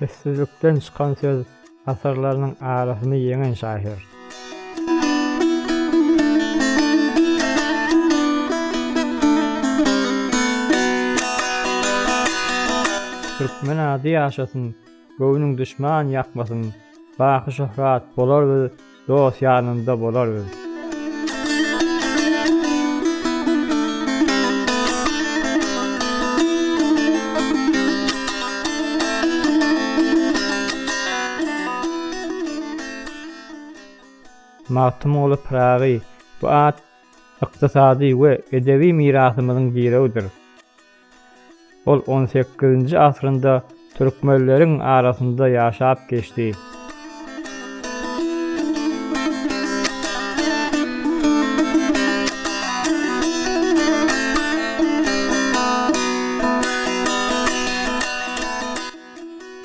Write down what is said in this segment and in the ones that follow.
Sessizlikden çykan söz asyrlarynyň arasyny ýeňen şahyr. Türkmen ady ýaşasyn, göwnüň duşman ýakmasyn, baky şöhrat bolar biz, dost ýanynda bolar biz. Magtymguly Pyragy bu at ykdysady we edebi mirasymyzyň girewidir. Ol on sekizinji asyrynda türkmenleriň arasynda ýaşap geçdi.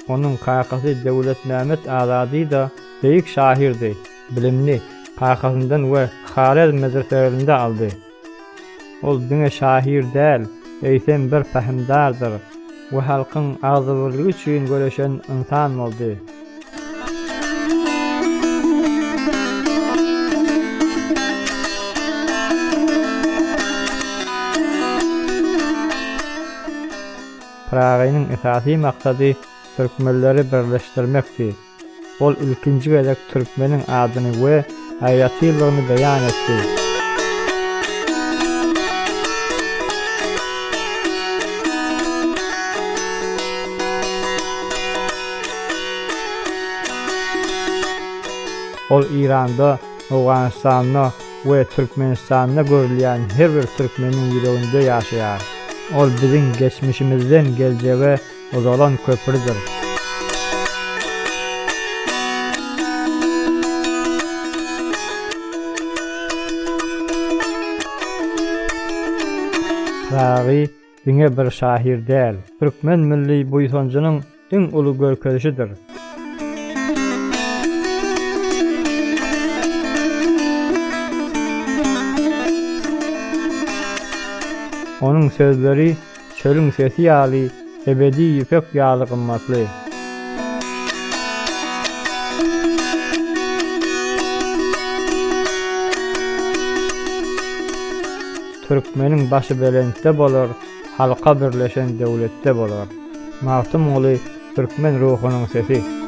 Onuň kakasy Döwletmämmet Azady-da beýik şahyrdy, bilimini kakasyndan we Horezm medreselerinde aldy. Ol diňe şahyr däl, eýsem bir pähimdardyr we halkyň agzybirligi üçin göreşen ynsan boldy. Pyragynyň esasy maksady türkmenleri birleşdirmekdi. Ol ilkinji gezek türkmeniň adyny we aýratynlygyny beýan etdi. Ol Eýranda, Owganystanda we Türkmenistanda görülýän her bir türkmeniň ýüreginde ýaşaýar. Ol biziň geçmişimizden geljege uzalan köprüdir. Pyragy diňe bir şahyr däl, türkmen milli buýsanjynyň iň uly görkezişidir. Onuň sözleri çölüň sesi ýaly, ebedi ýüpek ýaly gymmatly. Türkmeniň başy belentde bolar, Halka birleşen döwletde bolar. Magtymguly türkmen ruhunyň sesi.